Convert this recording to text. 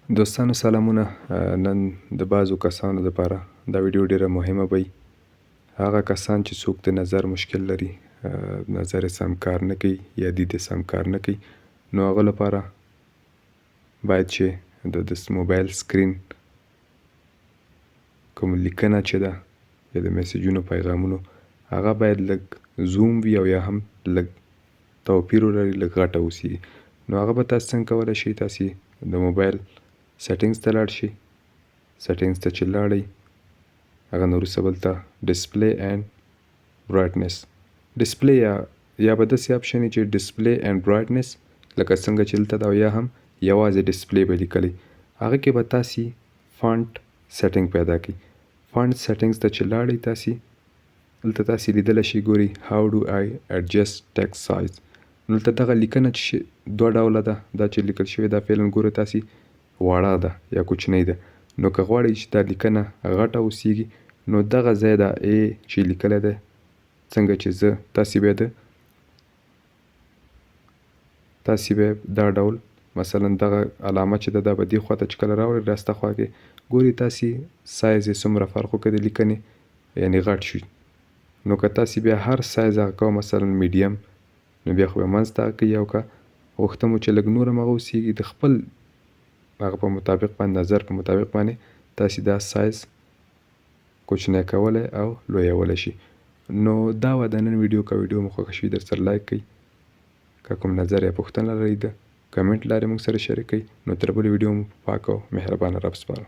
دوستانو سلامونه. نن د بعضو کسانو لپاره دا ویډیو ډیره مهمه وي، هغه کسان چې څوک د نظر مشکل لري، نظر سم کار نه کوي یا دید سم کار نه کوي، نو هغه لپاره باید چې د موبایل سکرین کوم لیکنه چې ده یا د میسجونو پیغامونو هغه باید لږ زوم وي او یا هم لږ توپیر ولري، لږ غټه اوسي. نو هغه به تاسو څنګه کولی شئ؟ تاسو د موبایل settings ته لاړ شئ. Settings ته چې لاړئ، هغه نه وروسته بلته display and brightness، display یا به داسې option چې display and brightness لکه څنګه چې دلته ده، او یا هم یوازې display به لیکلی، هغه کې به تاسې font setting پیدا کړئ. Font settings ته چې لاړئ، تاسې دلته تاسې لیدلی شئ، ګورئ، "How do I adjust text size?" نو دلته دغه لیکنه چې دوه ډوله ده، دا چې لیکل شوې ده فعلا، ګوره تاسې، واړه ده یا کوچنۍ ده. نو که غواړئ چې دا لیکنه غټه اوسیږي، نو دغه ځای دا A چې لیکلی دی، څنګه چې زه تاسې به دا ډول مثلا دغه علامه چې ده، دا به دې خواته چې کله راوړئ، راسته خوا کې، ګورئ تاسې، سایز یې څومره فرق وکړي د لیکنې، یعنی غټ شي. نو که تاسې بیا هر سایز هغه کوه، مثلا میډیم، نو بیا خو به منځ ته هغه کوي، او که غوښته مو چې لږ نور هم هغه اوسیږي، د خپل هغه په مطابق باندې، نظر په مطابق باندې تاسې دا سایز کوچنی کولی او لویولی شي. نو دا وه د نن ویډیو. که ویډیو مو خوښه شوي، در سره like کړئ. که کوم نظر یا پوښتنه لرئ، د کمنټ لارې موږ سره شریک کړئ. نو تر بلې ویډیو مو په پاک او مهربانه رب سپارم.